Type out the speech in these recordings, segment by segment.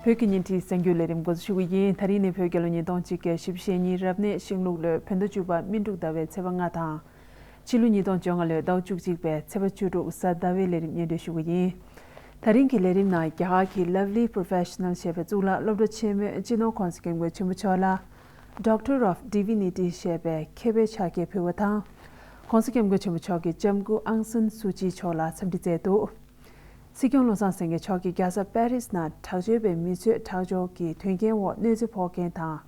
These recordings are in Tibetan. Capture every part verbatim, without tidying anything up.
བོད་ཀྱི་ཉིན་བྲིས་གསར་འགྱུར་ལས་རིམ་འགོ་འཛུགས་ཞུ་གི་ཡིན། ད་རིང་ནི་བོད་རྒྱལ་ལོ་ཉིས་སྟོང་གཅིག་བརྒྱ་བཞི་བཅུ་ཞེ་གཉིས་རབ་གནས་ཤིང་ལུག་ལོའི་བོད་ཟླ་བཅུ་པ་སྨིན་དྲུག་ཟླ་བའི་ཚེས་པ་ལྔ་དང་། ཕྱི་ལོ་ཉིས་སྟོང་བཅོ་ལྔ་ལོའི་ཟླ་བ་བཅུ་གཅིག་པའི་ཚེས་པ་བཅུ་དྲུག་གཟའ་ཟླ་བའི་ལས་རིམ་སྙན་སྒྲོན་ཞུ་གི་ཡིན། ད་རིང་གི་ལས་རིམ་ནང་རྒྱ་གར་གྱི་Lovely Professional ཞེས་པའི་གཙུག་ལག་སློབ་གྲྭ་ཆེན་མོའི་སྤྱི་ནོར་༸གོང་ས་༸སྐྱབས་མགོན་ཆེན་པོ་མཆོག་ལ་Doctor of Divinity ཞེས་པའི་མཁས་པའི་ཕྱག་འཁྱེར་ཕུལ་བ་དང་། ༸གོང་ས་༸སྐྱབས་མགོན་ཆེན་པོ་མཆོག་གིས་ལྕམ་སྐུ་ཨང་སན་སུའུ་ཅི་མཆོག་ལ་འཚམས་འདྲི་མཛད་འདུག། སྲིད་སྐྱོང་བློ་བཟང་སེང་གེ་མཆོག་གིས་རྒྱལ་ས་པེ་རིས་ནང་དྲག་སྤྱོད་པའི་མི་ཚོས་དྲག་སྦྱོར་གྱི་དོན་རྐྱེན་འོག་གནོད་འཚེ་ཕོག་མཁན་དང་།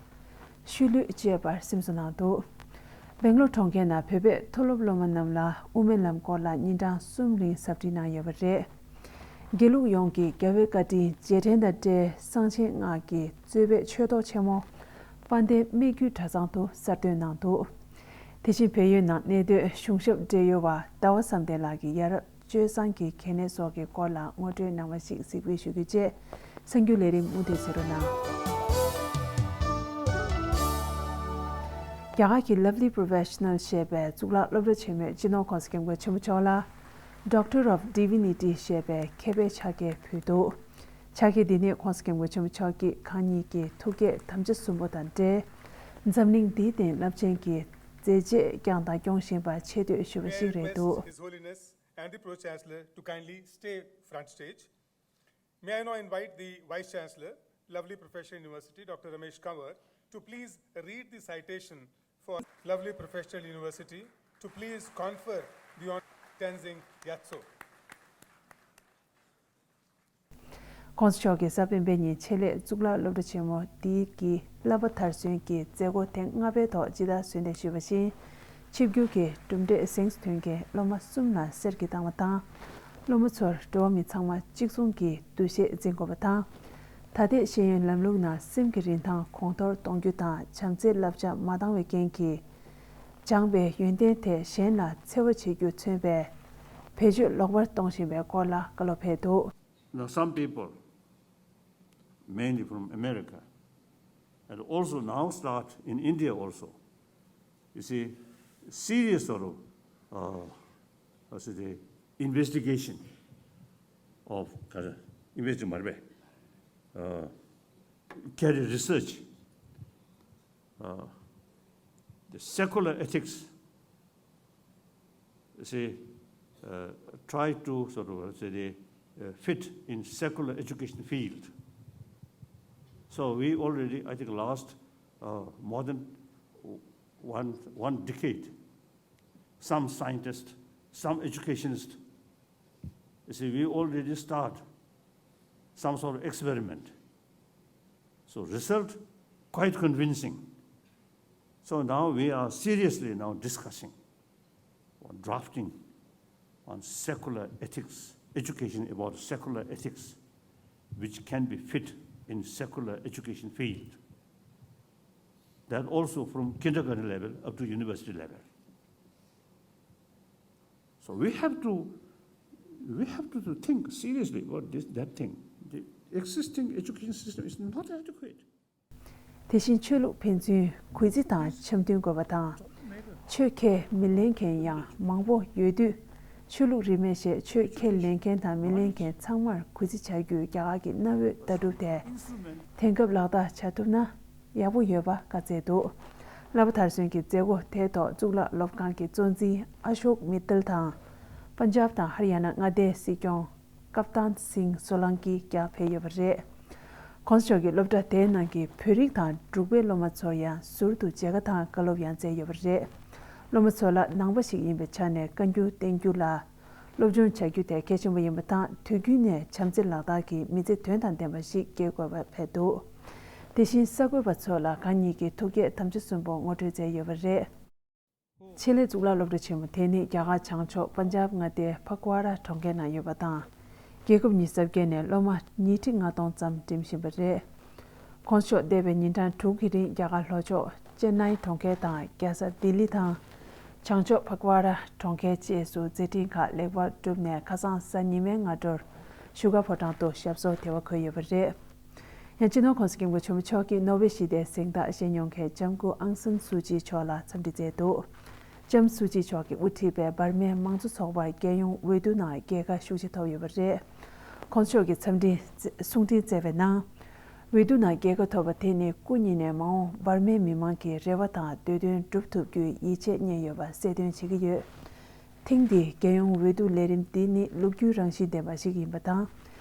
ཤུལ་ལུས་བཅས་པར་སེམས་གསོ་གནང་འདུག། སྦེང་ལོར་གྲོང་ཁྱེར་ནང་བོད་པའི་མཐོ་སློབ་སློབ་མ་རྣམས་ལ་དབུ་མའི་ལམ་སྐོར་ལ་ཉིན་གྲངས་གསུམ་རིང་ཟབ་ཁྲིད་གནང་ཡོད་པ་རེད། དགེ་ལུགས་ཡོངས་ཀྱི་རྒྱལ་བའི་བཀའ་དྲིན་རྗེས་དྲན་དང་འབྲེལ་གསང་ཆེན་སྔགས་ཀྱི་རྩོད་པའི་ཆོས་ཐོག་ཆེན་མོ་དཔལ་ལྡན་སྨད་རྒྱུད་གྲྭ་ཚང་དུ་གསར་གཏོད་གནང་འདུག། དེ་བཞིན་བལ་ཡུལ་ནང་གནས་སྡོད་གཞུང་ཞབས་འབྲེལ་ཡོད་པ་ཟླ་བ་བསམ་གཏན་ལགས་ཀྱིས་ཡར་སྤྱོད་བཟང་གི་གལ་གནད་སོགས་ཀྱི་སྐོར་ལ་ངོ་སྤྲོད་གནང་བ་ཞིག་གཟིགས་འབུལ་ཞུ་རྒྱུ་བཅས་གསར་འགྱུར་ལས་རིམ་མུ་མཐུད་གཟིགས་རོགས་གནང་། རྒྱ་གར་གྱི་Lovely Professional ཞེས་པའི་གཙུག་ལག་སློབ་གྲྭ་ཆེན་མོས་སྤྱི་ནོར་༸གོང་ས་༸སྐྱབས་མགོན་ཆེན་པོ་མཆོག་ལ་Doctor of Divinity ཞེས་པའི་མཁས་པའི་ཕྱག་འཁྱེར་ཕུལ་འདུག། ཕྱག་འཁྱེར་འདི་ནི་༸གོང་ས་༸སྐྱབས་མགོན་ཆེན་པོ་མཆོག་གིས་གང་ཉིད་ཀྱི་ཐུགས་བསྐྱེད་དམ་བཅའ་གསུམ་པོ་དང་འབྲེལ། འཛམ་གླིང་འདིའི་སྟེང་རླབས་ཆེན་གྱི་མཛད་རྗེས་བསྐྱངས་དང་སྐྱོང་བཞིན་པ་ཆེ་བསྟོད་ཞུ་བ་ཞིག་རེད་འདུག། His Holiness and the Pro Chancellor to kindly stay front stage. May I now invite the Vice Chancellor, Lovely Professional University, Doctor Ramesh Kanwar, to please read the citation for Lovely Professional University to please confer the Honorary Tenzing Gyatso. ༸གོང་ས་མཆོག་གིས་གཟའ་སྤེན་པའི་ཉིན་ཆེད་ལས་གཙུག་ལག་སློབ་གྲྭ་ཆེན་མོ་འདི་གི་བསླབ་པ་མཐར་སོན་གྱི་མཛད་སྒོ་ཐེངས་ལྔ་པའི་ཐོག་ཇི་ལྟར་གསོལ་འདེབས་ཞུས་པ་བཞིན། ཆིབས་བསྒྱུར་གྱི་གྲུབ་འབྲས་གཟེངས་སུ་ཐོན་མཁན་སློབ་མ་གསུམ་ལ་གསེར་གྱི་རྟགས་མ་དང་། སློབ་མ་ཚོར་འགྲོ་བ་མི་ཚང་མ་གཅིག་མཚུངས་ཀྱི་འདུ་ཤེས་འཛིན་དགོས་པ་དང་། ད་ལྟའི་ཤེས་ཡོན་ལམ་ལུགས་ནང་སེམས་ཀྱི་རིན་ཐང་གོང་མཐོར་གཏོང་རྒྱུ་དང་བྱམས་བརྩེའི་བསླབ་བྱ་མ་བཏང་བའི་རྐྱེན་གྱིས། སྦྱངས་པའི་ཡོན་ཏན་དེ་གཞན་ལ་འཚེ་བ་བྱེད་རྒྱུ་མཚོན་པའི་བེད་སྤྱོད་ལོག་པར་གཏོང་བཞིན་པའི་སྐོར་ལ་བཀའ་སློབ་ཕེབས་འདུག། Now, some people, mainly from America, and also now start in India also, you see, serious sort of, uh, what should I say, investigation of, uh, investigation, uh, career research, uh, the secular ethics, you see, uh, try to sort of, say, the, uh, fit in secular education field. So we already, I think, last, uh, more than one, one decade, some scientists, some educationists, you see, we already start some sort of experiment. So result quite convincing. So now we are seriously now discussing on drafting on secular ethics, education about secular ethics, which can be fit in secular education field. That also from kindergarten level up to university level. So we have to, we have to, to think seriously about this, that thing. The existing education system is not adequate. དེ་བཞིན་ཆོས་ལུགས་ཕན་ཚུན་གུས་བརྩི་དང་འཆམ་མཐུན་དགོས་པ་དང་། ཆོས་ཁས་མི་ལེན་མཁན་ཡང་མང་པོ་ཡོད་དུས། ཆོས་ལུགས་རིས་མེད་བཞག་ཆོས་ཁས་ལེན་མཁན་དང་མི་ལེན་མཁན་ཚང་མར་གུས་བརྩི་བྱ་རྒྱུའི་རྒྱ་གར་གྱི་གནའ་བོའི་ལྟ་གྲུབ་དེ་དེང་སྐབས་ལག་བསྟར་བྱ་ཐུབ་ན་ཡག་པོ་ཡོད་པ་བཀའ་སྩལ་འདུག། བསླབ་པ་མཐར་སོན་གྱི་མཛད་སྒོ་དེའི་ཐོག་གཙུག་ལག་སློབ་ཁང་གི་གཙོ་འཛིན་ཨ་ཤོག་མི་ཏལ་དང་། པན་ཇབ་དང་ཧར་ཡ་ན་མངའ་སྡེའི་སྲིད་སྐྱོང་ཀབ་ཏན་སིང་སོ་ལང་ཀི་ཀྱང་ཕེབས་ཡོད་པ་རེད། ༸གོང་ས་མཆོག་གིས་སློབ་གྲྭ་དེའི་ནང་གི་བོད་རིགས་དང་འབྲུག་པའི་སློབ་མ་ཚོར་ཡང་ཟུར་དུ་མཇལ་ཁ་དང་བཀའ་སློབ་ཡང་སྩལ་ཡོད་པ་རེད། སློབ་མ་ཚོ་ལ་ནང་པ་ཞིག་ཡིན་པའི་ཆ་ནས་བཀའ་འགྱུར་བསྟན་རྒྱུ་ལ། སློབ་སྦྱོང་བྱ་རྒྱུ་དེ་གལ་ཆེན་པོ་ཡིན་པ་དང་དུས་རྒྱུན་ནས་བྱམས་བརྩེ་ལག་བསྟར་གྱིས་མི་ཚེ་དོན་དང་ལྡན་པ་ཞིག་སྐྱེལ་དགོས་པ་ཕེབས་འདུག། དེ་བཞིན་གསར་འགོད་པ་ཚོ་ལ་གང་ཉིད་ཀྱི་ཐུགས་བསྐྱེད་དམ་བཅའ་གསུམ་པོ་ངོ་སྤྲོད་མཛད་ཡོད་པ་རེད། ཆེད་ལས་གཙུག་ལག་སློབ་གྲྭ་ཆེན་མོ་དེ་ནི་རྒྱ་གར་བྱང་ཕྱོགས་པན་ཇབ་མངའ་སྡེའི་ཕ་ཀུ་ཝ་ར་གྲོང་ཁྱེར་ནང་ཡོད་པ་དང་། རྒྱལ་ཁབ་ཉི་ཤུ་རྩ་བརྒྱད་ནས་སློབ་མ་ཉིས་ཁྲི་ལྔ་སྟོང་ཙམ་འགྲིམ་བཞིན་པ་རེད། ༸གོང་ས་མཆོག་འདས་པའི་ཉིན་གྲངས་དྲུག་གི་རིང་རྒྱ་གར་ལྷོ་ཕྱོགས་ཅེན་ནའི་གྲོང་ཁྱེར་དང་རྒྱལ་ས་ལྡི་ལི་དང་། བྱང་ཕྱོགས་ཕ་ཀུ་ཝ་ར་གྲོང་ཁྱེར་བཅས་སུ་མཛད་འཕྲིན་ཁག་ལེགས་པར་བསྒྲུབས་ནས་ཁ་སང་གཟའ་ཉི་མའི་སྔ་དྲོར་བཞུགས་སྒར་ཕོ་བྲང་དུ་ཞབས་སོར་དལ་བ་འཁོད་ཡོད་པ་རེད། ཡང་སྤྱི་ནོར་༸གོང་ས་༸སྐྱབས་མགོན་ཆེན་པོ་མཆོག་གིས་ནོ་བེལ་ཞི་བདེའི་གཟེངས་རྟགས་བཞེས་མྱོང་མཁན་ལྕམ་སྐུ་ཨང་སན་སུའུ་ཅི་མཆོག་ལ་འཚམས་འདྲི་མཛད་འདུག། ལྕམ་སུའུ་ཅི་མཆོག་གིས་དབུ་ཁྲིད་པའི་འབར་མའི་མང་གཙོ་ཚོགས་པར་རྒྱལ་ཡོངས་འོས་བསྡུ་ནང་རྒྱལ་ཁ་ཤུགས་ཆེ་ཐོབ་ཡོད་པ་རེད། ༸གོང་ས་མཆོག་གིས་འཚམས་འདྲི་གསུང་འཕྲིན་བསྩལ་བའི་ནང་། འོས་བསྡུ་ནང་རྒྱལ་ཁ་ཐོབ་པ་དེ་ནི་སྐུ་ཉིད་ནས་མ་འོངས་འབར་མའི་མི་མང་གི་རེ་བ་དང་འདོད་དོན་སྒྲུབ་ཐུབ་རྒྱུའི་ཡིད་ཆེས་རྙེད་ཡོད་པ་གསལ་སྟོན་བྱེད་ཀྱི་ཡོད། ཐེངས་འདིའི་རྒྱལ་ཡོངས་འོས་བསྡུ་ལས་རིམ་འདི་ནི་ལོ་རྒྱུས་རང་བཞིན་ལྡན་པ་ཞིག་ཡིན་པ་དང་།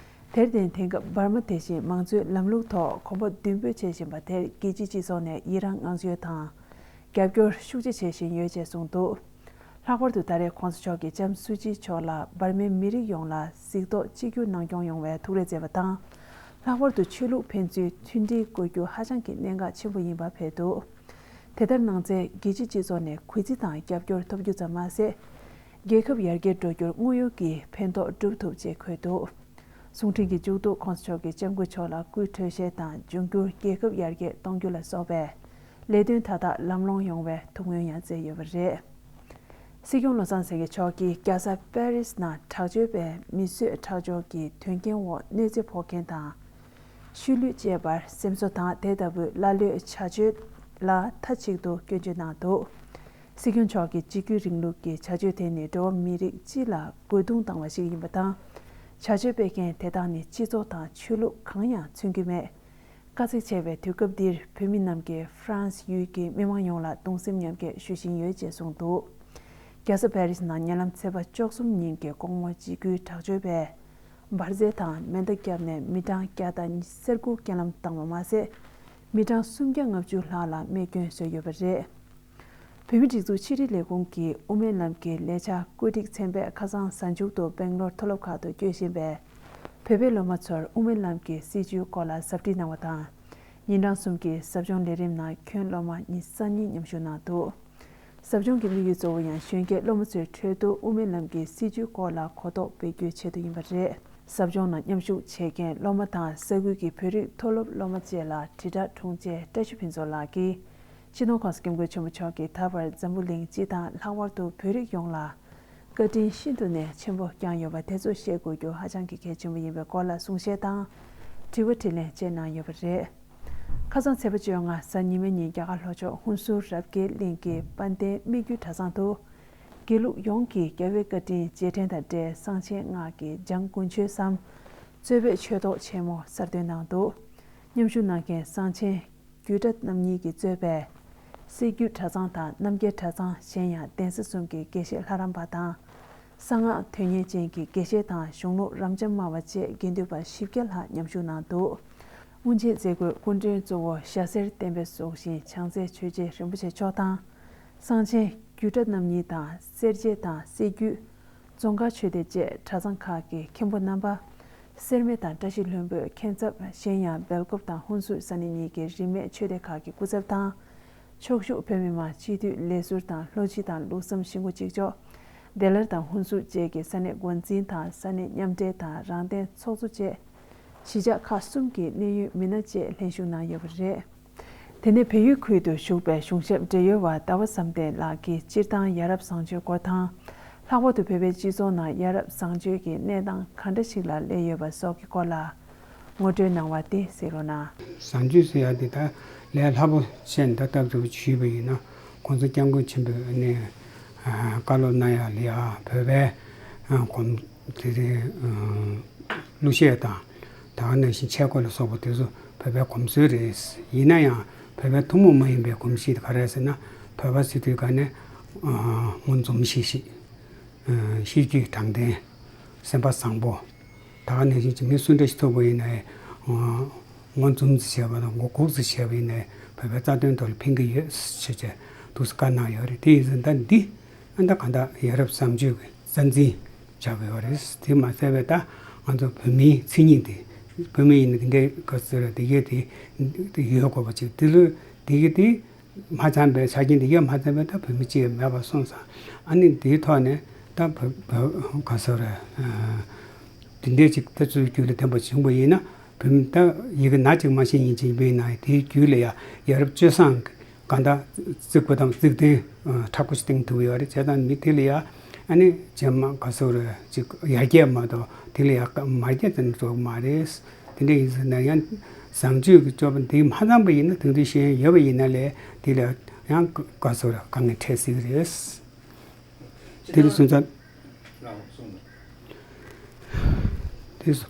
དེར་བརྟེན་དེང་སྐབས་འབར་མ་དེ་བཞིན་མང་གཙོའི་ལམ་ལུགས་ཐོག་གོམ་པ་མདུན་སྤོས་བྱེད་བཞིན་པ་དེར་རྒྱལ་སྤྱིའི་སྤྱི་ཚོགས་ནས་ཡི་རངས་བསྔགས་བརྗོད་དང་། རྒྱབ་སྐྱོར་ཤུགས་ཆེ་བྱེད་བཞིན་ཡོད་ཅེས་གསུངས་འདུག། ལྷག་པར་དུ་ད་རེས་༧གོང་ས་མཆོག་གིས་ལྕམ་སུ་ཅི་མཆོག་ལ་འབར་མའི་མི་རིགས་ཡོངས་ལ་གཟིགས་རྟོག་གཅིག་གྱུར་གནང་སྐྱོང་ཡོང་བའི་ཐུགས་རེ་མཛད་པ་དང་། ལྷག་པར་དུ་ཆོས་ལུགས་ཕན་ཚུན་མཐུན་སྒྲིལ་དགོས་རྒྱུ་ཧ་ཅང་གི་གནད་འགག་ཆེན་པོ་ཡིན་པ་འཕེལ་འདུག། དེ་ལྟར་གནང་ཚེ་རྒྱལ་སྤྱིའི་སྤྱི་ཚོགས་ནས་གུས་བརྩི་དང་རྒྱབ་སྐྱོར་ཐོབ་རྒྱུ་ཙམ་མ་ཟད། རྒྱལ་ཁབ་ཡར་རྒྱས་འགྲོ་རྒྱུར་དངོས་ཡོད་ཀྱི་ཕན་ཐོགས་སྒྲུབ་ཐུབ་ཅེས་འཁོད་འདུག། གསུང་འཕྲིན་གྱི་མཇུག་ཏུ་༧གོང་ས་མཆོག་གིས་ལྕམ་སྐུ་མཆོག་ལ་སྐུའི་གྲོས་བཞེས་དང་འབྱུང་འགྱུར་རྒྱལ་ཁབ་ཡར་རྒྱས་གཏོང་རྒྱུ་ལ་སོགས་པའི་ལས་དོན་མཐའ་དག་ལམ་ལྷོང་ཡོང་བའི་ཐུགས་སྨོན་ཡང་མཛད་ཡོད་པ་རེད། སྲིད་སྐྱོང་བློ་བཟང་སེང་གེ་མཆོག་གིས་རྒྱལ་ས་པེ་རིས་ནང་དྲག་སྤྱོད་པས་མི་གསོད་ཁྲག་སྦྱོར་གྱི་དོན་རྐྱེན་འོག་གནོད་འཚེ་ཕོག་མཁན་དང་། ཤུལ་ལུས་བཅས་པར་སེམས་གསོ་དང་དེ་ལྟ་བུའི་ཀླ་ཀློའི་བྱ་སྤྱོད་ལ་མཐའ་གཅིག་ཏུ་སྐྱོན་བརྗོད་གནང་འདུག། སྲིད་སྐྱོང་མཆོག་གིས་གཅིག་གྱུར་རིང་ལུགས་ཀྱི་བྱ་སྤྱོད་དེ་ནི་འགྲོ་བ་མི་རིགས་སྤྱི་ལ་རྒོལ་རྡུང་བཏང་བ་ཞིག་ཡིན་པ་དང་། བྱ་སྤྱོད་སྤེལ་མཁན་དེ་དག་ནི་སྤྱི་ཚོགས་དང་ཆོས་ལུགས་གང་ཡང་མཚོན་གྱི་མེད། དཀའ་ཚེགས་ཆེ་བའི་དུས་སྐབས་འདིར་བོད་མི་རྣམས་ཀྱིས་ཧྥ་རན་སི་ཡུལ་གྱི་མི་མང་ཡོངས་ལ་གདུང་སེམས་མཉམ་སྐྱེད་ཞུ་བཞིན་ཡོད་ཅེས་གསུངས་འདུག། རྒྱལ་ས་པེ་རིས་ནང་ཉེ་ལམ་ཚེས་པ་བཅུ་གསུམ་ཉིན་གྱི་དགོང་མོ་འཇིགས་སྐུལ་དྲག་སྤྱོད་པས་འབར་རྫས་དང་མེ་མདའ་བརྒྱབ་ནས་མི་གྲངས་བརྒྱ་དང་ཉི་ཤུ་རྩ་དགུ་རྐྱེན་ལམ་བཏང་བ་མ་ཟད། མི་གྲངས་སུམ་བརྒྱ་ལྔ་བཅུ་ལྷག་ལ་རྨས་སྐྱོན་བཟོས་ཡོད་པ་རེད། བོད་མིའི་སྒྲིག་འཛུགས་ཕྱི་དྲིལ་ལས་ཁུངས་ཀྱིས་དབུ་མའི་ལམ་གྱི་ལས་འཆར་བཀོད་སྒྲིག་ཚན་པས་ཁ་སང་གཟའ་མཇུག་ཏུ་སྦེང་ལོར་མཐོ་སློབ་ཁག་ཏུ་སྐྱོད་བཞིན་པའི་བོད་པའི་སློབ་མ་ཚོར་དབུ་མའི་ལམ་གྱི་སྲིད་བྱུས་སྐོར་ལ་ཟབ་ཁྲིད་གནང་བ་དང་། ཉིན་གྲངས་གསུམ་གྱི་ཟབ་སྦྱོང་ལས་རིམ་ནང་ཁྱོན་སློབ་མ་ཉི་ཤུ་རྩ་གཉིས་མཉམ་ཞུགས་གནང་འདུག། ཟབ་སྦྱོང་གི་དམིགས་ཡུལ་གཙོ་བོ་ཡང་གཞོན་སྐྱེས་སློབ་མ་ཚོའི་ཁྲོད་དུ་དབུ་མའི་ལམ་གྱི་སྲིད་བྱུས་སྐོར་ལ་གོ་རྟོགས་སྤེལ་རྒྱུའི་ཆེད་དུ་ཡིན་པ་རེད། ཟབ་སྦྱོང་ནང་མཉམ་ཞུགས་བྱེད་མཁན་སློབ་མ་དང་ས་ཁུལ་གྱི་བོད་རིགས་མཐོ་སློབ་སློབ་མ་བཅས་ལ་དྲིལ་བསྒྲགས་དྲུང་ཆེ་བཀྲ་ཤིས་ཕུན་ཚོགས་ལགས་ཀྱིས། སྤྱི་ནོར་༧གོང་ས་༧སྐྱབས་མགོན་ཆེན་པོ་མཆོག་གིས་ད་བར་འཛམ་བུ་གླིང་སྤྱི་དང་ལྷག་པར་དུ་བོད་རིགས་ཡོངས་ལ་བཀའ་དྲིན་ཤིན་ཏུ་ནས་ཆེན་པོ་བསྐྱངས་ཡོད་པ་དེ་ཚོ་ཤེས་དགོས་རྒྱུ་ཧ་ཅང་གི་གལ་ཆེན་པོ་ཡིན་པའི་སྐོར་ལ་གསུང་བཤད་དང་། དྲི་བ་དྲིས་ལན་བཅས་གནང་ཡོད་པ་རེད། ཁ་སང་ཚེས་པ་བཅོ་ལྔ་གཟའ་ཉི་མའི་ཉིན་རྒྱ་གར་ལྷོ་ཕྱོགས་ཧུན་སུར་རབ་རྒྱས་གླིང་གི་དཔལ་ལྡན་སྨད་རྒྱུད་གྲྭ་ཚང་དུ། དགེ་ལུགས་ཡོངས་ཀྱི་རྒྱལ་བའི་བཀའ་དྲིན་རྗེས་དྲན་དང་འབྲེལ་གསང་ཆེན་སྔགས་ཀྱི་འཇང་དགུན་ཆོས་སམ། རྩོད་པའི་ཆོས་ཐོག་ཆེན་མོ་གསར་འདོན་གནང་འདུག། མཉམ་ཞུགས་གནང་མཁན་གསང་ཆེན་རྒྱུད་གྲྭ་རྣམ་གཉིས་ཀྱིས་གཙོས་པའི་སྲིད་རྒྱུད་གྲྭ་ཚང་དང་རྣམ་རྒྱལ་གྲྭ་ཚང་གཞན་ཡང་གདན་ས་གསུམ་གྱི་དགེ་བཤེས་ལྷ་རམས་པ་དང་། གསང་སྔགས་དོན་གཉེར་ཅན་གྱི་དགེ་བཤེས་དང་གཞུང་ལུགས་རབ་འབྱམས་སྨྲ་བ་བཅས་དགེ་འདུན་པ་བཞི་བརྒྱ་ལྷག་མཉམ་ཞུགས་གནང་འདུག། དབུ་འབྱེད་མཛད་སྒོའི་སྐུ་མགྲོན་གཙོ་བོ་ཞྭ་སེར་བསྟན་པའི་གཟུགས་ཤིང་བྱང་རྩེ་ཆོས་རྗེ་རིན་པོ་ཆེ་མཆོག་དང་། གསང་ཆེན་རྒྱུད་གྲྭ་རྣམ་གཉིས་དང་སེར་བྱེས་དང་སྲིད་རྒྱུད། རྫོང་དཀར་ཆོས་སྡེ་བཅས་གྲྭ་ཚང་ཁག་གི་མཁན་པོ་རྣམ་པ། སེར་སྨད་དང་བཀྲ་ཤིས་ལྷུན་པོའི་མཁན་ཚབ་གཞན་ཡང་སྦེལ་ཀོབ་དང་ཧུན་སུར་ས་གནས་གཉིས་ཀྱི་རིས་མེད་ཆོས་སྡེ་ཁག་གི་སྐུ་ཚབ་དང་། ཕྱོགས་བཞུགས་བོད་མི་མང་སྤྱི་འཐུས་ལས་ཟུར་དང་ལྷོ་སྤྱི་དང་ལུགས་བསམ་ཞིང་ཁོ་གཅིག་ལྕོགས། བདེ་སླར་དང་ཧུན་སུར་བཅས་ཀྱི་ས་གནས་འགོ་འཛིན་དང་ས་གནས་མཉམ་འབྲེལ་དང་རང་བདེན་ཚོགས་གཙོ་བཅས། གཞིས་ཆགས་ཁག་གསུམ་གྱི་གནད་ཡོད་མི་སྣ་བཅས་ལྷན་ཞུགས་གནང་ཡོད་པ་རེད། དེ་ནས་བལ་ཡུལ་ཁུལ་དུ་བཞུགས་པའི་གཞུང་ཞབས་བགྲེས་ཡོལ་བ་ཟླ་བ་བསམ་གཏན་ལགས་ཀྱིས་སྤྱིར་བཏང་ཡ་རབས་བཟང་སྤྱོད་སྐོར་དང་། ལྷག་པར་དུ་བོད་པའི་སྤྱི་ཚོགས་ནང་ཡ་རབས་བཟང་སྤྱོད་ཀྱི་གནས་སྟངས་ག་འདྲ་ཞིག་ལ་སླེབས་ཡོད་པ་སོགས་ཀྱི་སྐོར་ལ་ངོ་སྤྲོད་གནང་བ་དེ་གཟིགས་རོགས་གནང་། བཟང་སྤྱོད་ཟེར་ཡ་དེ་ད་ལས་སླ་པོ་བཤད་ན་ད་སྟབས་བདེ་པོ་ཞུས་པ་ཡིན་ན། ༸གོང་ས་༸སྐྱབས་མགོན་ཆེན་པོས་ནས་བཀའ་སློབ་གནང་ཡ་ལ་ཡ་བོད་པའི་གོམས་དེ་རེད། གླུ་གཞས་དང་། ད་ག་ནང་བཞིན་ཆས་གོས་ལ་སོགས་པ་དེ་ཚོ་བོད་པའི་གོམས་སྲོལ་རེད། ཡིན་ན་ཡང་བོད་པའི་ཐུན་མོང་མ་ཡིན་པའི་གོམས་གཤིས་དེ་ག་རེ་རེད་ཟེར་ན། བོད་པ་ཟེར་དུས་ག་ནས་ངོ་འཛོམས་ཤིག་ཤིག་ཤེས་རྒྱུད་དྲང་བདེན། སེམས་པ་བཟང་པོ། ད་ག་ནང་བཞིན་གྱི་མི་སུ་འདྲ་ཞིག་ཐུག་པ་ཡིན་ན་ངོ་འཛོམས་ཙམ་བྱས་པ་དང་མགོ་སྒུར་ཙམ་བྱས་པ་ཡིན་ན་བོད་པའི་རྩ་དོན་ཐོག་ལ་ཕན་གྱི་ཡོད་ཟེར་བྱས་འདུག་སེ་བཀའ་གནང་ཡོད་རེད། དེ་ཡིན་ཙང་ད་འདི་ཨ་ད་ག་འདྲ་ཡ་རབས་བཟང་སྤྱོད་ཀྱི་རྩ་འཛིན་བྱ་དགོས་པ་རེད། དེ་མ་ཟད་པའི་ད་ང་ཚོ་བོད་མིའི་མཚན་ཉིད་དེ། བོད་མི་ཡིན་ན་དེ་འདྲའི་ག་ཚོད་རེད། དེ་གས་དེ་ཡོད་དགོས་པ་ཅིག་དེ་ལོས་དེ་གས་དེ་མ་ཚང་པའི་ཆ་རྐྱེན་དེ་གས་མ་ཚང་པའི་ད་བོད་མི་གཅིག་ཡང་མེད་པ་སོང་ཙང་། ཨ་ནི་དེའི་ཐོག་ནས་ད་བོད་བོད་ག་ཚོད་རེད། དེ་འདྲའི་ཅིག་ད་ཚུལ་རྒྱུས་ལ་ལྡན་པ་བྱུང་བ་ཡིན་ན། བོད་མི་ད་ཡི་གེ་ན་ཅིག་མ་ཤེས་མཁན་ཅིག་ཡིན་པ་ཡིན་ན་དེའི་རྒྱུད་ལ་ཡ་ཡ་རབས་སྤྱོད་བཟང་གི་གང་ལྟར་བརྩི་བཀུར་དང་བརྩེ་གདན་མཁྲེགས་པོ་ཞིག་བསྟེན་ཐུབ་ཡོད་རེད། བྱས་ཙང་མི་དེ་ལ་ཡ་ཨ་ནི་རྗེས་མ་ག་ཚོད་རེད་ཅིག་ཡར་རྒྱས་མ་གཏོགས་དེ་ལ་ཡ་མར་རྒྱས་ཙམ་འགྲོ་གི་མ་རེད། དེ་འདྲ་ཡིན་ཟེར་ན་ཡང་བཟང་སྤྱོད་ཀྱི་སྤྱོད་པ་འདི་མ་ཚང་པ་ཡིན་ན། དེང་དུས་ཤེས་ཡོན་ཡོད་པ་ཡིན་ན་ལས་དེ་ལ་ཡང་ག་ཚོད་རེད་དཀའ་ངལ་འཕྲད་སྲིད་ཀྱི་རེད། དེ་ལ་སོང་ཙང་། དེ་སོ་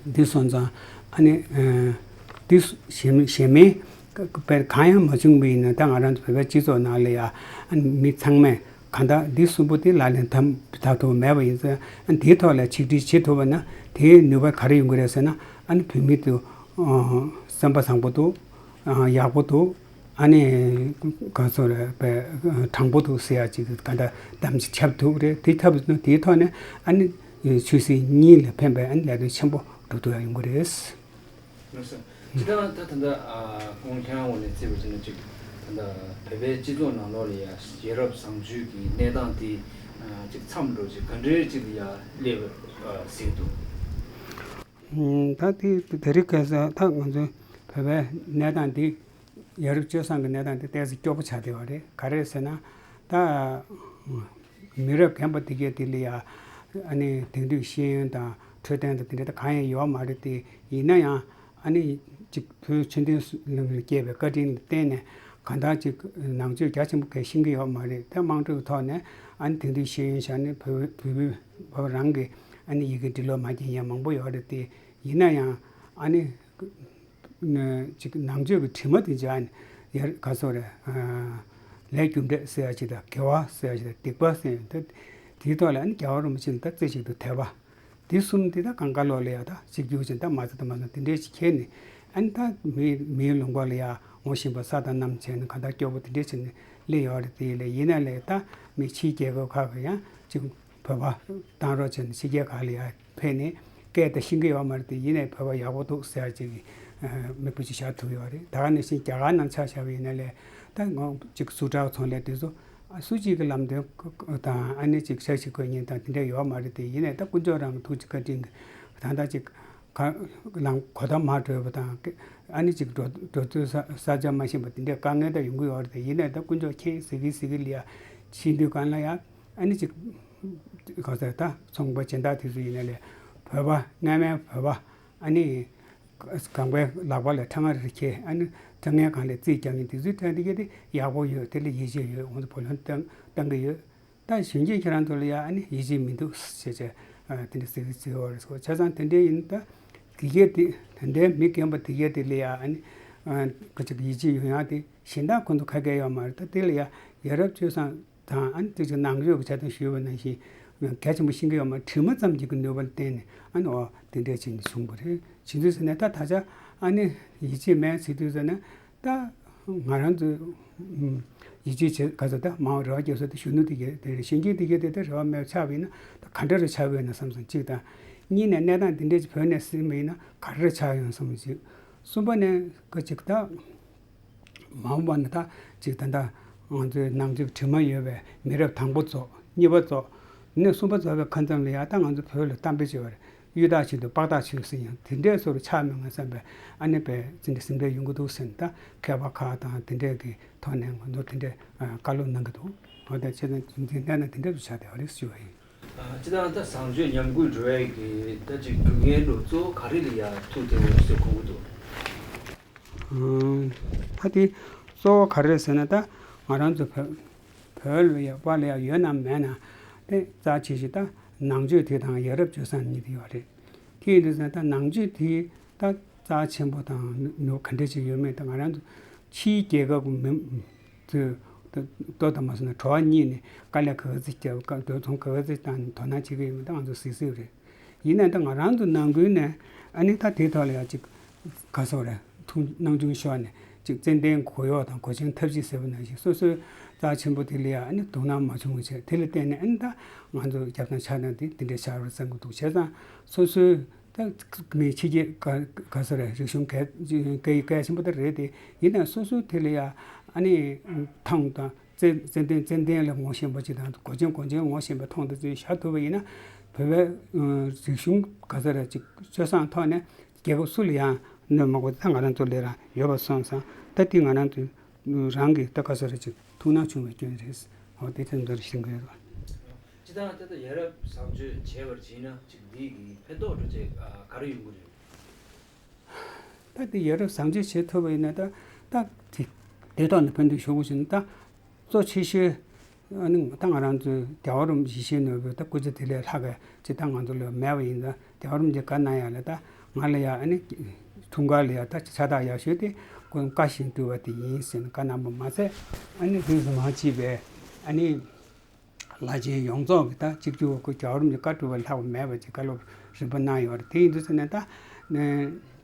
དེ་སོང་ཙང་ཨ་ནི་ཨ་ འདི་གཞན་གཞན་མིན་དཔེར་གང་ཡང་མ་བྱུང་བ་ཡིན་ན། ད་ང་རང་ཚོ་བོད་པའི་སྤྱི་ཚོགས་ནང་ལ་ཡ་ཨ་ནི་མི་ཚང་མས་གང་ལྟར་འདི་གསུམ་པོ་དེ་ལག་ལེན་འཐབ་འཐབ་ཐུབ་མེད་པ་ཡིན་ཙང་། ཨ་ནི་དེའི་ཐོག་ལ་ཆིག་སྒྲིལ་བྱེད་ཐུབ་པ་ན་དེའི་ནུས་པ་ག་རེ་ཡོང་གི་རེད་ཟེར་ན། ཨ་ནི་བོད་མི་ཚོ་ཨ་བསམ་པ་བཟང་པོ་འདུག་ཨ་ཡག་པོ་འདུག་ཨ་ནི་ག་ཚོད་རེད། དཔེ་དྲང་པོ་འདུག་ཟེར་ཡ་ཅིག་ག་འདྲ་གཏམ་ཅིག་ཁྱབ་ཐུབ་རེད། དེ་ཁྱབ་ན་དེའི་ཐོག་ནས་ཨ་ནི་ཆོས་སྲིད་གཉིས་ལ་ཕན་པའི་ཨ་ནི་ལས་དོན་ཆེན་པོ་སྒྲུབ་ཐུབ་ཡ་ཡོང་གི་རེད། ལགས་སོ། ཇི་ལྟར་ད་ད་ལྟ་ཨ་ཁོང་ཁྱེད་རང་ངོས་ནས་བརྩིས་པ་ཅིག་ན་ཅིག་ད་ལྟ་བོད་པའི་སྤྱི་ཚོགས་ནང་ལོགས་ལ་ཡ་ཡ་རབས་བཟང་སྤྱོད་ཀྱི་གནས་སྟངས་དེ་ཨ་ཅིག་མཚམས་འགྲོ་ཅིག་ག་འདྲའི་ཅིག་ལ་ཡ་སླེབས་པ་ཨ་གཟིགས་འདུག་ད་དེ་དེ་རིང་ཁ་སང་ད་ང་ཚོའི་བོད་པའི་གནས་སྟངས་འདི་ཡ་རབས་སྤྱོད་བཟང་གི་གནས་སྟངས་འདི་ཏོག་ཙམ་སྐྱོ་པོ་ཆགས་བསྡད་པ་རེད། ག་རེ་ཟེར་ན། ད་མི་རབས་རྒན་པ་དེ་གས་དེ་ལ་ཡ་ཨ་ནི་དེང་དུས་ཤེས་ཡོན་དང་འཕྲོད་བསྟེན་དང་དེ་འདྲ་ད་གང་ཡང་ཡོད་མ་རེད་དེ། ཡིན་ན་ཡང་ཨ་ནི་ཅིག་བོད་ཆོས་ལྡན་གླིང་ལ་སྐྱེས་པའི་བཀའ་དྲིན་ལ་བརྟེན་ནས་གང་ལྟར་ཅིག་ནང་ཆོས་རྒྱ་ཆེན་པོ་གས་ཤེས་ཀྱི་ཡོད་མ་རེད། ད་དམངས་ཁྲོད་ཐོག་ནས་ཨ་ནི་དེང་དུས་ཤེས་ཡོན་བཞག་ནས་བོད་བོད་བོད་རང་གི་ཨ་ནི་ཡི་གེ་འབྲི་ཀློག་མ་མཁྱེན་མཁན་མང་པོ་ཡོད་རེད་དེ། ཡིན་ན་ཡང་ཨ་ནི་ཅིག་ནང་ཆོས་ཀྱི་དྲི་མ་དེ་འཇགས་ནས་ཡར་ག་སོ་རེད། ལས་རྒྱུ་འབྲས་ཟེར་ཡ་ཅིག་དང་། དགེ་བ་ཟེར་ཡ་ཅིག་དང་། སྡིག་པ་ཟེར་ཡ་དེ། དེའི་ཐོག་ལ་ཨ་ནི་རྒྱལ་བ་རིན་པོ་ཆེ་ནས་ད་རྩེ་གཅིག་ཏུ་དད་པ། དེ་གསུམ་དེ་ད་གང་ག་ལོག་ལ་ཡ་ད་གཅིག་གྱུར་ཅན་ད་མ་ཚད་ད་མ་ཚད་དེ་འདྲས་ཅིག་ཁྱེར་ནས། ཨ་ནི་ད་མིའི་མིའི་ལུང་པ་ལ་ཡ་ངོ་ཤེས་པ་ས་དང་གནམ་བྱས་ནས་གང་ལྟར་སྐྱོ་པོ་དེ་འདྲས་བྱས་ནས་སླེབས་ཡོད་རེད། དེ་ལས་ཡིན་ན་ལས་ད་མི་ཕྱིའི་རྒྱལ་ཁབ་ཁག་གི་ཡང་ཅིག་བོད་པ་བཏང་རོགས་བྱས་ནས་ཕྱི་རྒྱལ་ཁག་ལ་ཡ་ཕེབས་ནས་སྐད་ད་ཤེས་ཀྱི་ཡོད་མ་རེད་དེ། ཡིན་ནའི་བོད་པ་ཡག་པོ་འདུག་ཟེར་ཡ་ཅིག་གི་མིག་དཔེ་ཅིག་བཞག་ཐུབ་ཡོད་རེད། ད་ག་ནང་བཞིན་རྒྱ་གར་ནང་ཆ་བཞག་པ་ཡིན་ན་ལས་ད་ང་ཅིག་སུ་ཏྲ་ཚོང་ལས་དེ་ཚོ་སུ་གཅིག་གི་ལམ་སྟོན་དང་ཨ་ནི་ཅིག་ཤ་ཞིག་དགོས་ཉེན་དང་དེ་འདྲ་ཡོད་མ་རེད་དེ། ཡིན་ནའི་ད་དཀོན་མཆོག་རང་གི་ཐུགས་ཀྱི་བཀའ་དྲིན་གྱིས་ད་ལྟ་ཅིག་ག་ལམ་གོ་ཐབས་མ་གྲོལ་བ་དང་ཨ་ནི་ཅིག་འགྲོ་འགྲོ་དུས་ས་ས་ཆ་མ་ཤེས་པ་དེ་འདྲའི་དཀའ་ངལ་ད་ཡོང་གི་ཡོད་རེད་དེ། ཡིན་ནའི་ད་དཀོན་མཆོག་མཁྱེན་ཟེར་གི་ཟེར་གི་ལ་ཡ་ཕྱིན་དུས་གང་ལ་ཡ་ཨ་ནི་ཅིག་ག་ཟེར་ད་ཚོང་པ་སྦྱིན་བདག་དེ་ཚོ་ཡིན་ན་ལས་བོད་པ་སྔ་མའི་བོད་པ་ཨ་ནི་གང་པའི་ལག་པ་ལ་ཁྲ་ང་རེ་ཁྱེར། ཨ་ནི་ཁྲ་ངའི་སྒང་ལ་རྩིས་རྒྱག་མཁན་དེ་ཚོའི་ཐད་དེ་གལ་ཏེ་ཡག་པོ་ཡོད། དེ་ལ་ཡིད་ཆེས་ཡོད། ང་ཚོ་བུ་ལོན་བཏང་བཏང་གི་ཡོད། ད་གཞོན་སྐྱེས་ཁྱེད་རང་ཚོ་ལ་ཡ་ཨ་ནི་ཡིད་ཆེས་མི་འདུག་ཟེར་བྱས་དེ་འདྲ་ཟེར་གི་ཟེར་བ་རེད་སོ། བྱས་ཙང་དེ་འདྲའི་ཡིན་ད་དེ་གལ་ཏེ་དེ་འདྲའི་མི་རྒན་པ་དེ་གལ་དེ་ལ་ཡ་ཨ་ནི་ག་ཅིག་ཡིད་ཆེས་ཡོད་ཡག་དེ་གཞན་དག་ཁོང་ཚོ་ག་གེ་ཡོད་མ་རེད། ད་དེ་ལ་ཡ་ཡ་རབས་སྤྱོད་བཟང་དང་ཨ་ནི་དེ་ཅིག་ནང་ཆོས་ཀྱི་ཆ་དང་ཞུས་པ་ནང་བཞིན་གལ་ཆེན་པོ་ཤེས་ཀྱི་ཡོད་མ་རེད། དྲི་མ་ཙམ་ཅིག་གི་ནུས་པ་ལ་བརྟེན་ནས་ཨ་ནི་འོ་དེ་འདྲས་བྱས་ནས་བྱུང་བ་རེད། བྱེད་དུས་ཟེར་ནས་ད་ད་ཆ་ཨ་ནི་ཡིད་ཆེས་མེད་ཟེར་དུས་ཟེར་ན་ད་ང་རང་ཚོ་ཡིད་ཆེས་བྱེད་ག་ཚོད་ད་མང་བ་རེ་བ་རྒྱབ་ས་དེ་གཞོན་ནུ་དེ་གས་དེ་རེད། གཞོན་སྐྱེས་དེ་གས་དེ་ད་རེ་བ་མེད་པ་ཆགས་པ་ཡིན་ན་ད་ག་འདྲ་རེ་ཆགས་ཀྱི་ཡོད་ན་བསམ་སོང་གཅིག་དང་། གཉིས་ནས་གནས་སྟངས་འདི་འདྲས་ཅིག་བོད་ནས་ཟིན་པ་ཡིན་ན་ག་རེ་རེ་ཆགས་ཡོང་བསམ་གཅིག་གསུམ་པ་ནས་ག་ཅིག་ད། མ་འོངས་པ་ན་ད་ཅིག་ད་ལྟ་ང་ཚོའི་ནང་ཆོས་དྲི་མ་ཡོད་པའི་མི་རབས་དང་པོ་རྫོགས། གཉིས་པ་རྫོགས། ནས་གསུམ་པ་རྫོགས་པའི་ཁ་མཚམས་ལ་ཡ་ད་ང་ཚོ་བོད་ལ་གཏམ་དཔེ་བྱས་པར་གཡུ་དྭགས་ཆེད་དུ་པགས་དག་ཆོད་ཟེར་ཡང་དེ་འདྲའི་བཟོ་འདྲ་ཆགས་མི་ཡོང་བསམ་པའི་ཨ་ནི་དཔེ་ཅི་འདྲ་སེམས་ཁྲལ་ཡོང་གི་འདུག་ཟེར་ནས། ད་མཁས་པ་ཁག་དང་དེ་འདྲས་ཀྱི་ཐོག་ནས་ང་ཚོ་དེ་འདྲའི་བཀའ་སློབ་གནང་གི་འདུག་འོ་ད་བྱས་ཙང་འདི་གནས་ན་དེ་འདྲ་ཞིག་ཆགས་བསྡད་པ་རེད་ཞུ་བ་ཡིན། ཨ། སྤྱིར་བཏང་ད་བཟང་སྤྱོད་ཉམས་རྒུད་འགྲོ་ཡས་ཀྱི་ད་ཅིག་རྒྱུ་རྐྱེན་འདྲ་གཙོ་བོ་ག་རེ་ལ་ཡ་ཐུག་བསྡད་ཡོད་ཟེར་དགོངས་ཀྱི་འདུག་ཨང་། ད་དེ་གཙོ་བོ་ག་རེ་རེད་ཟེར་ན། ད་ང་རང་ཚོ་བོད་བོད་ལ་ཡ་པ་ལ་ཡ་ཡོད་ན་མེད་ན་དེ་རྩ་ཆེ་ཤོས་ད་ནང་ཆོས་དེ་དང་ཡ་རབས་སྤྱོད་བཟང་གཉིས་དེ་ཡོད་རེད། དེ་ཡིན་དུས་ཙང་ད་ནང་ཆོས་དེ་ད་རྩ་ཆེན་པོ་དང་ནུས་ག་འདྲ་ཅིག་ཡོད་མེད། ད་ང་རང་ཚོ་ཕྱིའི་རྒྱལ་ཁབ་མི་ཚོས་ད་ལྟོ་དང་མ་སོང་ན་བྲོ་བ་རྙེད་ནས་དཀའ་ལས་ག་ག་ཚོད་བརྒྱབ། དཀའ་ལས་ཚོང་ག་ག་ཚོད་བཏང་ནས་དོ་སྣང་བྱེད་ཀྱི་ཡོད་མེད་ད་ང་ཚོ་གཟིགས་གཟིགས་རེད། ཡིན་ནའང་ད་ང་རང་ཚོ་ནང་ཁུལ་ནས་ཨ་ནི་ད་དེའི་ཐོག་ལ་ཡང་ཅིག་ག་སོགས་རེད། ཐུགས་སྣང་ཆུང་ཤོར་ནས་ཅིག་ཙན་དན་གོ་གཡོག་དང་གོ་ཆེན་ཐབས་ཤེས་ཟེར་བ་ནང་བཞིན་སོ་སོའི་རྩ་ཆེན་པོ་དེ་ལ་ཡང་ཨ་ནི་དོ་སྣང་མ་བྱུང་བ་བྱས། དེ་ལ་བརྟེན་ནས་ཨ་ནི་ད་ང་ཚོ་རྒྱབ་དང་ཕྱག་དང་དེ་དེ་འདྲའི་ཆགས་པར་བསམ་གྱི་འདུག་བྱས་ཙང་སོ་སོའི་ད་མི་ཕྱི་རྒྱལ་ག་ག་སོགས་རེད། རིག་གཞུང་གལ་གལ་གལ་ཆེན་པོ་དེ་རེད་དེ། ཡིན་ནའང་སོ་སོའི་དེ་ལ་ཡང་ཨ་ནི་ཐང་དང་། ཙན་ཙན་དན་ཙན་དན་ལ་ངོ་ཤེས་པ་ཅིག་དང་གོ་ཆེན་གོ་ཆེན་ངོ་ཤེས་པའི་ཐོག་ཏུ་ཅིག་བཞག་ཐུབ་པ་ཡིན་ན། བོད་པའི་ཨ་རིག་གཞུང་ག་ཚོད་རེ་ཅིག་སྤྱོད་བཟང་ཐོག་ནས་རྒྱལ་ཁབ་སུ་ལ་ཡང་གནོད་མ་དགོས། ད་ང་རང་ཚོ་ལ་རང་ཡོད་པ་སོང་ཙང་ད་དེ་ང་རང་ཚོ་རང་གི་ད་ག་ཚོད་རེ་ཅིག་ཐུགས་སྣང་ཆུང་བའི་སྐྱོན་རེད། འོ་དེ་ཐེངས་འདིར་ཤེས་ཀྱི་ཡོད་རེད། སྤྱིར་བཏང་ད་ལྟ་ཡ་རབས་བཟང་སྤྱོད་བྱས་པར་བྱས་ན་ཅིག་འདི་གི་ཕན་ཐོགས་འདྲ་ཅིག་ག་རེ་ཡོང་གི་རེད། ད་དེ་ཡ་རབས་བཟང་སྤྱོད་བྱེད་ཐུབ་པ་ཡིན་ན་ད་ད་དེ་དེ་ཐོག་ནས་ཕན་ཐོགས་ཤོར་གི་ཞིག་ན། ད་གཙོ་ཆེ་ཤོས་ཨ་ནི་ད་ང་རང་ཚོའི་རྒྱལ་བ་རིན་པོ་ཆེ་ཡིད་བཞིན་ནོར་བུའི་ད་སྐུ་ཚེ་དེ་ལས་ལྷག་གི་ཅིག་ད་ང་ཚོ་ལ་མེད་པ་ཡིན་ཙང་། རྒྱལ་བ་རིན་པོ་ཆེས་བཀའ་གནང་ཡ་ལ་ད་ང་ལ་ཡ་ཨ་ནི་ འཁྲུངས་སྐར་ལ་ཡང་ད་ཕྱག་རྟགས་ཡག་ཤོས་དེ་ཁོང་བཀའ་བཞིན་སྒྲུབ་པ་དེ་ཡིན་ཟེར་ནས་བཀའ་གནང་བ་མ་ཟད། ཨ་ནི་དུས་སུ་མ་བྱས་པའི་ཨ་ནི་བླ་ཆེན་ཡོངས་རྫོགས་ཀྱི་ད་གཅིག་གྱུར་ཁོ་རྒྱལ་བ་རིན་པོ་ཆེ་བཀའ་སྒྲུབ་པ་ལྷག་པ་མེད་པ་ཅིག་བཀའ་སློབ་རིམ་པ་གནང་ཡོད་རེད། དེ་ཡིན་དུས་ཙམ་ནས་ད་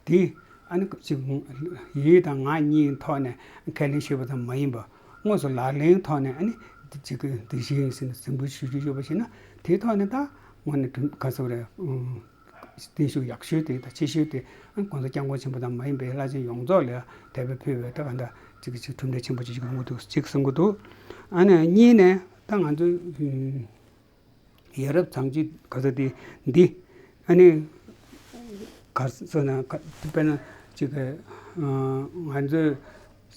དེ་ཨ་ནི་ཅིག་ཡིད་དང་ངག་གཉིས་ཐོག་ནས་ཁས་ལེན་ཞུས་པ་ཙམ་མ་ཡིན་པ། དངོས་སུ་ལག་ལེན་ཐོག་ནས་ཨ་ནི་འདི་གཅིག་གི་འདི་བཞིན་ཟེར་ནས་གཟིགས་འབུལ་ཞུ་རྒྱུ་ཡོད་པ་ཞིག་ན། དེའི་ཐོག་ནས་ད་དངོས་གནས་ག་ཟེར་དགོས་རེད། བརྟན་བཞུགས་ཡག་ཤོས་དེ་དང་ཆེ་ཤོས་དེ་ཨ་ནི་༸གོང་ས་༸སྐྱབས་མགོན་ཆེན་པོ་དང་མ་ཡིན་པའི་བླ་ཆེན་ཡོངས་རྫོགས་ལ་དད་པ་ཕུལ་བའི་ད་ག་འདྲ་ཅིག་གི་ཅིག་གྲུབ་འབྲས་ཆེན་པོ་ཅིག་ཡོང་གི་འདུག་ཅིག་གསུང་གི་འདུག་ཨ་ནི་གཉིས་ནས་ད་ང་ཚོ་ཡ་རབས་བཟང་སྤྱོད་ག་ཟེར་དེ་འདི་ཨ་ནི་ག་ཟེར་ན་ག་དཔེར་ན་ཅིག་གི་ང་ཚོའི་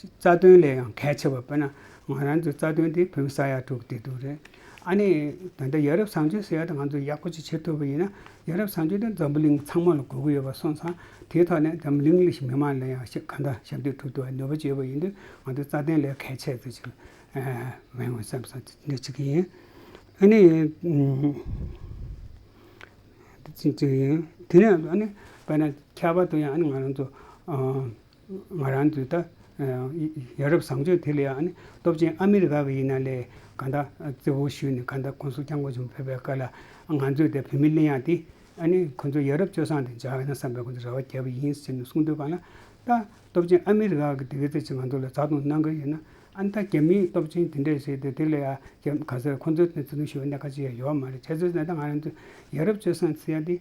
རྩ་དོན་ལས་ཡང་གལ་ཆེ་བ། དཔེར་ན་ང་རང་ཚོའི་རྩ་དོན་དེ་བོད་མི་ས་ཡ་དྲུག་དེ་འདུག་རེད། ཨ་ནི་ད་ལྟ་ཡ་རབས་བཟང་སྤྱོད་ཟེར་ཡ་དེ་ང་ཚོ་ཡག་པོ་ཅིག་བྱེད་ཐུབ་པ་ཡིན་ན། ཡ་རབས་བཟང་སྤྱོད་དེ་འཛམ་བུ་གླིང་ཚང་མ་ལ་དགོས་ཀྱི་ཡོད་པ་སོང་ཙང་། དེའི་ཐོག་ནས་འཛམ་བུ་གླིང་ལ་མི་མང་ལ་ཡང་ཞིག་གང་ལྟར་ཞབས་འདེགས་སྒྲུབ་ཐུབ་པའི་ནུས་པ་ཅིག་ཡོད་པ་ཡིན་དུས། ང་ཚོའི་རྩ་དོན་ལས་གལ་ཆེ་ཚུལ་ཅིག་མེད་ངོ་བསམ་ས་འདི་ཅིག་ཡིན། ཨ་ནི་དེ་ཅིག་ཅིག་ཡིན། དེ་ནས་ཨ་ནི་དཔེར་ན་ཁྱད་པར་དུ་ཡང་ཨ་ནི་ང་རང་ཚོ་ང་རང་ཚོའི་ད་ཡ་རབས་བཟང་སྤྱོད་དེ་ལ་ཡང་ཨ་ནི་སྟོབས་ཆེན་ཨ་མི་རི་ཀ་གི་ཡིན་ན་ལས་གང་ལྟར་བརྩི་བཀུར་ཞུས་ནས། གང་ལྟར་༸གོང་ས་༸སྐྱབས་མགོན་ཆེན་པོ་ཕེབས་པའི་སྐབས་ལ་ང་ཚོས་དེ་བོད་མི་གླེང་ཡག་དེ་ཨ་ནི་ཁོ་ཚོ་ཡ་རབས་སྤྱོད་བཟང་དེ་འཇགས་ཡོད་ན་བསམ་པའི་ཁོ་ཚོ་རེ་བ་བརྒྱབ་པ་ཡིན་ཟེར་ནས་གསུང་དུས་གང་ལ། ད་སྟོབས་ཆེན་ཨ་མི་རི་ཀ་གི་དེ་ག་ཚོད་ཅིག་ང་ཚོ་ལ་བརྩེ་དུང་གནང་གི་ཡོད་ན། ཨ་ནི་ད་རྒྱ་མིའི་སྟོབས་ཆེན་དེ་འདྲས་ཟེར་ཏེ་དེ་ལ་ཡང་རྒྱ་ག་ཟེར་ཁོ་ཚོའི་བརྩི་མཐོང་ཞུ་བའི་གནས་ཁག་ཅིག་ཡང་ཡོད་མ་རེད། བྱས་ཙང་ད་ང་རང་ཚོ་ཡ་རབས་སྤྱོད་བཟང་ཟེར་ཡ་དེ་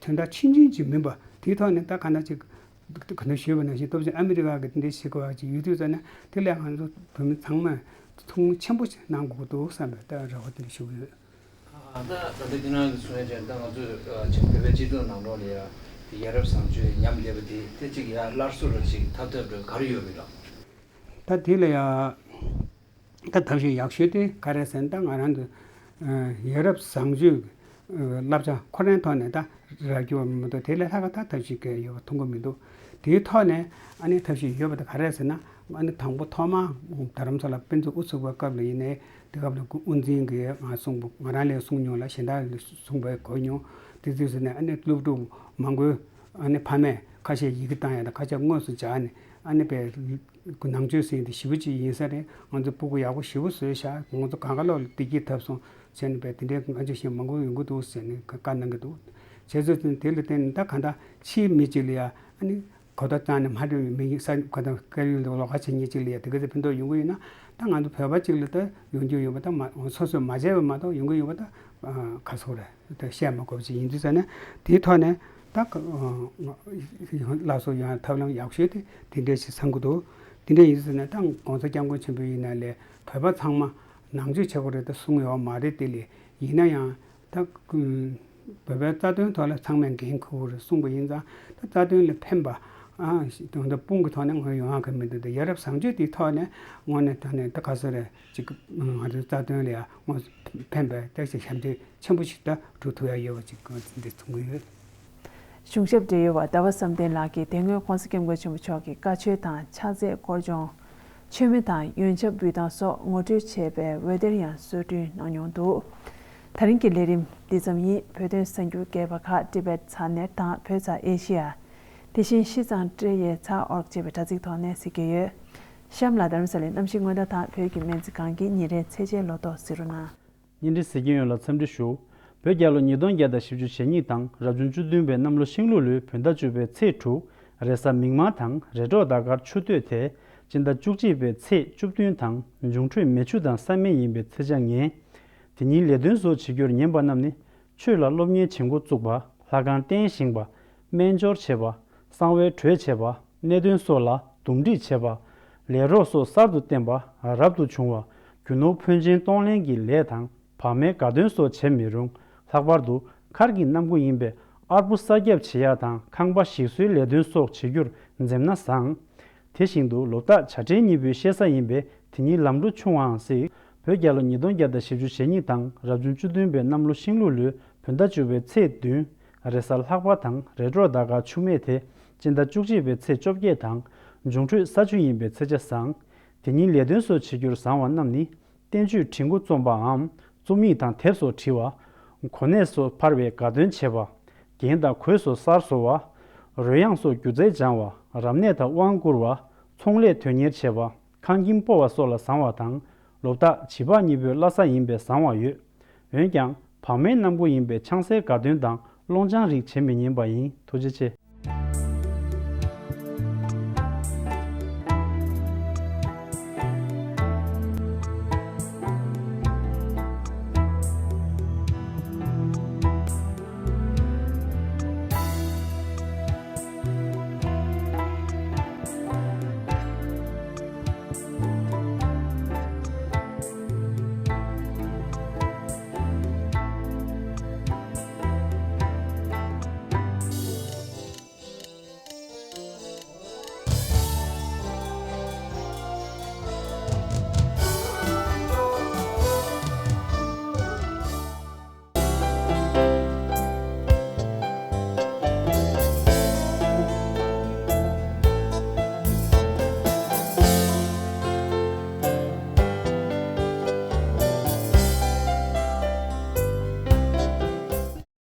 དོན་དག་ཆུང་ཆུང་ཅིག་མིན་པ། དེའི་ཐོག་ནས་ད་ག་འདྲ་ཅིག་ག་འདྲ་ཞུས་པ་ནང་བཞིན་སྟོབས་ཆེན་ཨ་མི་རི་ཀ་གི་དེ་འདྲའི་ཞིག་གོ་བ་ཅིག་ཡོད་དུས་ཙང་ནས། དེ་ལས་ང་ཚོ་བོད་མི་ཚང་མས་ཐུགས་སྣང་ཆེན་པོ་ཞིག་གནང་དགོས་ཀྱི་འདུག་བསམ་པའི་ད་རེ་བ་དེ་འདྲ་ཞུ་གི་ཡོད། ཨ་ད་ད་ལྟ་ཁྱེད་རང་གིས་གསུངས་ཡ་ཅན། ད་ང་ཚོས་ཨ་ཅིག་བོད་པའི་སྤྱི་ཚོགས་ནང་ལོགས་ལ་ཡ་དེ་ཡ་རབས་བཟང་སྤྱོད་ཉམས་བསྡད་པ་དེ་དེ་ཅིག་ཡ་སླར་གསོ་རུ་ཅིག་ཐབས་ཐབས་འགྲོ་ག་རེ་ཡོད་རེད་ལགས། ད་དེ་ལ་ཡ་ད་ཐབས་ཤེས་ཡག་ཤོས་དེ་ག་རེ་ཟེར་ན། ད་ང་རང་གི་ཡ་རབས་བཟང་སྤྱོད་བསླབ་བྱ་ཁོ་རང་ཐོག་ནས་ད་རག་རྒྱུ་མི་འདུག་དེ་ལས་ལྷག་ག་ད་ཐབས་ཤེས་ག་ཡོད་པ་མཐོང་གི་མི་འདུག་དེའི་ཐོག་ནས་ཨ་ནི་ཐབས་ཤེས་ཡོད་པ་དེ་ག་རེ་ཟེར་ན། ཨ་ནི་དང་པོ་ཐོག་མ་རྡ་རམ་ས་ལ་དཔེ་མཛོད་དབུ་ཚུགས་པའི་སྐབས་ལ་ཡིན་ནའི། དེ་སྐབས་ལ་དབུ་འཛིན་གྱིས་ང་གསུངས། ང་རང་ལ་གསུངས་མྱོང་ལ། གཞན་དག་ལ་གསུངས་པའི་གོ་མྱོང་། དེ་དུས་ཟེར་ནས་ཨ་ནི་སློབ་ཕྲུག་མང་པོས་ཨ་ནི་ཕ་མས་ཁ་ཤས་ཡི་གེ་བཏང་ཡ་དང་ཁ་ཤས་དངོས་སུ་སྦྱར་ནས་ཨ་ནི་པའི་ནང་ཆོས་ཟེར་དེ་ཞེ་པོ་ཅིག་ཡིན་ས་རེད། ང་ཚོ་སྤུ་གུ་ཡག་པོ་ཞེ་པོ་བཟོས་ཤག་ང་ཚོ་གང་ག་ལོག་ལ་བདེ་སྐྱིད་ཐོབ་སོང་ཟེར་ནས་པའི་དེ་འདྲའི་ང་ཚོ་ཞིག་མང་པོ་ཡོང་གི་འདུག་ཟེར་ནས་བཀའ་གནང་གི་འདུག་བྱས་ཙང་དེ་ལ་བརྟེན་ནས་ད་གང་ལྟར་ཕྱིའི་མི་གཅིག་ལ་ཡ་ཨ་ནི་གོ་བརྡ་བཏང་ནས་མ་འགྲོ་བའི་མི་ས་ག་དང་སྐད་ཡིག་ལ་ལོགས་ཀ་བྱེད་མཁན་ཅིག་ལ་ཡ་དེ་ག་ཚོད་ཕན་ཐོགས་ཡོང་གི་ཡོད་ན། ད་ང་ཚོ་བོད་པ་ཅིག་ལ་ད་ཡོང་རྒྱུ་ཡོད་པ་ད་མ་སོ་སོས་མ་བྱས་པ་མ་གཏོགས་ཡོང་གི་ཡོད་པ་ད་ག་ཟེར་དགོས་རེད། ད་བཤད་མ་དགོས་པ་ཅིག་ཡིན་དུས་ཙང་ནས། དེའི་ཐོག་ནས་ད་ལགས་སོ་ཡང་ཐབས་ལམ་ཡག་ཤོས་དེ་དེ་འདྲས་ཞིག་བསམ་གྱི་འདུག་དེ་འདྲས་ཡིན་དུས་ཙང་ནས་ད་༸གོང་ས་༸སྐྱབས་མགོན་ཆེན་པོ་ཡིན་ན་ལས་བོད་པ་ཚང་མ་ནང་ཆོས་བྱེད་དགོས་རེད་ད་གསུངས་ཡོད་མ་རེད། དེ་ལས་ཡིན་ན་ཡང་ད་བོད་པའི་རྩ་དོན་ཐོག་ལ་ཚང་མས་འགན་འཁུར་དགོས་རེད་གསུངས་པ་ཡིན་ཙང་། ད་རྩ་དོན་ལ་ཕན་པ་ཨ་དོན་དུ་དཔུང་གི་ཐོག་ནས་ངོས་ཡོང་ཡག་གི་མི་འདུག་ད་ཡ་རབས་བཟང་སྤྱོད་དེའི་ཐོག་ནས་དངོས་གནས་ཐོག་ནས་ད་ག་ཟེར་རེད། ཅིག་ང་ཚོའི་རྩ་དོན་ལ་ཡང་དངོས་སུ་ཕན་པའི་ཏོག་ཙམ་ཞབས་འདེགས་ཆེན་པོ་ཞིག་ད་སྒྲུབ་ཐུབ་ཡ་ཡོད་པ་ཅིག་འདི་མཚོན་གྱི་ཡོད། གཞུང་ཞབས་འབྲེལ་ཡོད་པ་ཟླ་བ་བསམ་གཏན་ལགས་ཀྱིས་དེ་སྔོན་༸གོང་ས་༸སྐྱབས་མགོན་ཆེན་པོ་མཆོག་གི་བཀའ་ཆོས་དང་ཕྱག་རྫས་སྐོར་སྦྱོང་། མཆོད་མེ་དང་ཡོན་ཆབ་འབུལ་སྟངས་སོགས་ངོ་སྤྲོད་བྱས་པའི་འོད་སྡེར་ཡང་སོར་སྐྲུན་གནང་མྱོང་འདུག་ད་རིང་གི་ལས་རིམ་འདི་ཙམ་ཡིན། བོད་དོན་གསར་འགྱུར་རྒྱས་པ་ཁག་Tibet Channel དང་བོད་ཚ་ཨེ་ཤི་ཡ། དེ་བཞིན་ཤིས་ཙང་ཏྲེ་ཡེ་ཚ་ཨོར་ཅེས་པའི་དྲ་ཚིགས་ཐོག་ནས་གཟིགས་ཀྱི་ཡོད། གཤམ་ལ་རྡ་རམ་ས་ལའི་གནམ་གཤིས་སྔོན་བརྡ་དང་བོད་ཀྱི་སྨན་རྩིས་ཁང་གི་ཉིན་རེའི་ཚེས་ཆའི་ལོ་ཐོ་གཟིགས་རོགས་གནང་། བརྙན་འཕྲིན་གཟིགས་མཁན་ཡོངས་ལ་འཚམས་འདྲི་ཞུ། བོད་རྒྱལ་ལོ་ཉིས་སྟོང་བརྒྱ་དང་བཞི་བཅུ་ཞེ་གཉིས་དང་རབ་བྱུང་བཅུ་བདུན་པའི་གནམ་ལོ་ཤིང་ལུག་ལོའི་བོད་ཟླ་བཅུ་པའི་ཚེས་དྲུག་རེས་གཟའ་མིག་དམར་དང་རེས་གྲོགས་ཟླ་སྐར་ཆུ་སྟོད་དེ། སྤྱི་ཟླ་བཅུ་གཅིག་པའི་ཚེས་བཅུ་བདུན་དང་འབྱུང་འཕྲོད་མེ་ཆུ་དང་ས་སྨེ་ཡིན་པའི་ཚེས་ཆ་ངན། དེ་ཉིན་ལས་དོན་སོགས་བྱེད་རྒྱུར་ཉན་པ་རྣམས་ནི། ཆོས་ལ་སློབ་གཉེར་བྱེད་འགོ་བཙུགས་པ། ལྷ་ཁང་རྟེན་བཞེངས་པ། སྨན་སྦྱོར་བྱེད་པ། གསང་བའི་གྲོས་བྱེད་པ། གནད་དོན་སོགས་ལ་འདུམ་འགྲིག་བྱེད་པ། ལས་རོགས་སོགས་གསར་དུ་བསྟེན་པ། རབ་ཏུ་བྱུང་བ། རྒྱུ་ནོར་ཕོན་ཆེན་གཏོང་ལེན་གྱི་ལས་དང་བག་མའི་དགའ་སྟོན་སོགས་བྱེད་མི་རུང་། ལྷག་པར་དུ་མཁར་གྱི་གནམ་སྒོ་ཡིན་པས་ཨར་པོ་ས་རྒྱབ་བྱེད་ཡ་དང་ཁང་པ་ཞིག་བཟོའི་ལས་དོན་སོགས་བྱེད་རྒྱུར་འཛེམ་ན་བཟང་། དེ་བཞིན་དུ་ལོ་རྟགས་བྱ་སྤྲེལ་གཉིས་པོའི་ཤེས་གསལ་ཡིན་པས་དེ་ཉིད་ལམ་འགྲོ་ཆུང་བའང་སྲིད། བོད་རྒྱལ་ལོ་ཉིས་སྟོང་བརྒྱ་དང་བཞི་བཅུ་ཞེ་གཉིས་དང་རབ་བྱུང་བཅུ་བདུན་པའི་གནམ་ལོ་ཤིང་ལུག་ལོའི་བོད་ཟླ་བཅུ་པའི་ཚེས་བདུན། རེས་གཟའ་ལྷག་པ་དང་རེས་གྲོགས་ཟླ་སྐར་ཆུ་སྨེ་དེ། སྤྱི་ཟླ་བཅུ་གཅིག་པའི་ཚེས་བཅོ་བརྒྱད་དང་། འབྱུང་འཕྲོད་ས་ཆུ་ཡིན་པའི་ཚེས་ཆ་བཟང་། དེ་ཉིན་ལས་དོན་སོགས་བྱེད་རྒྱུར་བཟང་བ་རྣམས་ནི། བསྟན་བཅོས་བྲིས་འགོ་རྩོམ་པའམ། རྩོམ་ཡིག་དང་དེབ་སོགས་བྲིས་པ། གོ་གནས་སོགས་འཕར་བའི་དགའ་སྟོན་བྱེད་པ། རྒྱན་དང་གོས་སོགས་གསར་བཟོ་བ། རོལ་དབྱངས་སོགས་སྒྱུ་རྩལ་སྦྱང་བ། རབ་གནས་དང་དབང་བསྐུར་བ། ཚོང་ལས་དོན་གཉེར་བྱེད་པ། ཁང་ཁྱིམ་སྤོ་བ་སོགས་ལ་བཟང་བ་དང་། ལོ་རྟགས་བྱིས་པ་གཉིས་པོའི་བླ་གཟའ་ཡིན་པས་བཟང་བ་ཡོད། འོན་ཀྱང་བག་མེད་གནམ་སྒོ་ཡིན་པས་ཆང་སའི་དགའ་སྟོན་དང་སློང་ཆང་རིགས་བྱེད་མི་ཉན་པ་ཡིན། ཐུགས་རྗེ་ཆེ།